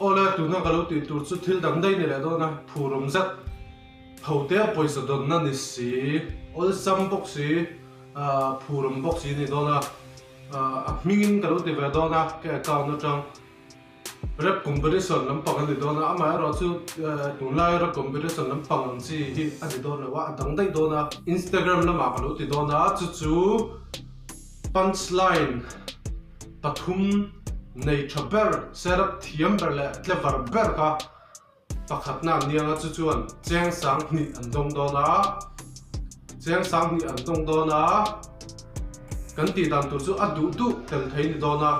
Awle, tuna ka lo tih tur chu thil dang daih ni leh dawn a, phurawm zet hote a pawisa dawnna ni si, awlsam bawk si, phurawm bawk si ni dawn a, a hmingin ka lo ti ve dawn a ka account atang. Rap competition lampang a ni dawn a, amaherawhchu tunlai rap competition lampang ang chi hi a ni dawn lo a, a dang daih dawn a. Instagram lamah ka lo ti dawn a, chu chu punchline pathum nei tha ber, setup thiam ber leh clever ber kha Pakhatna an niang a, chu chuan cheng 2000 an dawng dawn a, cheng 2000 an dawng dawn a, kan tih dan tur chu a duh duh tel thei ni dawn a,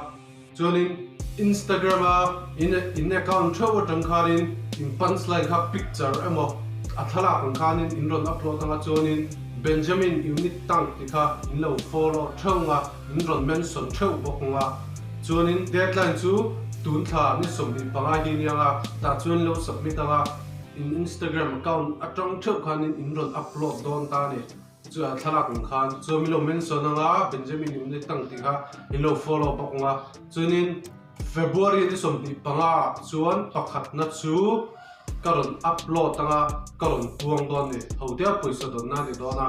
chuanin Instagram a in in account theuh atang khanin in punchline kha picture emaw a thlalak ang khanin in rawn upload anga chuanin Benjamin Unit Tank tih kha in lo follow theuh anga in rawn mention theuh bawk anga chuanin deadline chu Tun thla ni 25 hi nia nga, tah chuan lo submit anga in Instagram account atang theuh khanin in rawn upload dawn ta a ni. Chu a thlalak ang khan chuan min lo mention anga Benjamin Imne Tang tih kha in lo follow bawk anga chuanin February ni 25 ah chuan pakhatna chu ka rawn upload anga ka rawn puang dawn a ni. Hotea pawisa dawnna a ni dawn a,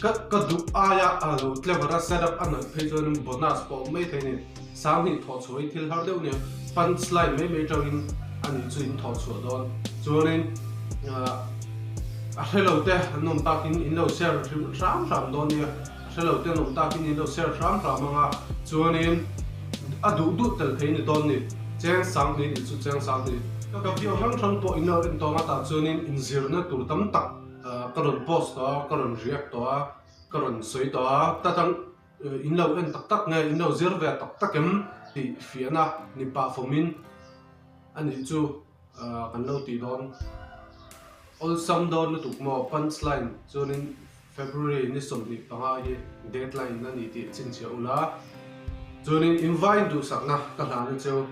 ka ka duh aia a lo clever a setup a nalh phei chuanin bonus pawh awm maithei a ni. 2000 thawh chhuah hi thil har deuh nia, punch line mai mai tangin a nih chu in thawh chhuah dawn. Chuanin a hre lo te an awm takin in lo share hram hram dawn nia, a hre lo te an awm takin in lo share hram hram ang a, chuanin a duh duh tel thei ni dawn ni, cheng 2000 nih chu cheng 2000. Ka video hrang hrang pawh in lo en tawng a tah chuanin inzirna tur tam tak ka rawn post tawh a, ka rawn react tawh a, ka rawn sawi tawh a, ta tang. In lo en tak tak nge, in lo zir ve tak tak em tih fiahna ni pah fawmin a nih chu kan lo tih dawn. Awlsam dawn lutuk maw punchline chuanin February ni 25 hi deadline a ni tih chhinchhiah ula. Chuanin invine duhsakna ka hlan a cheu.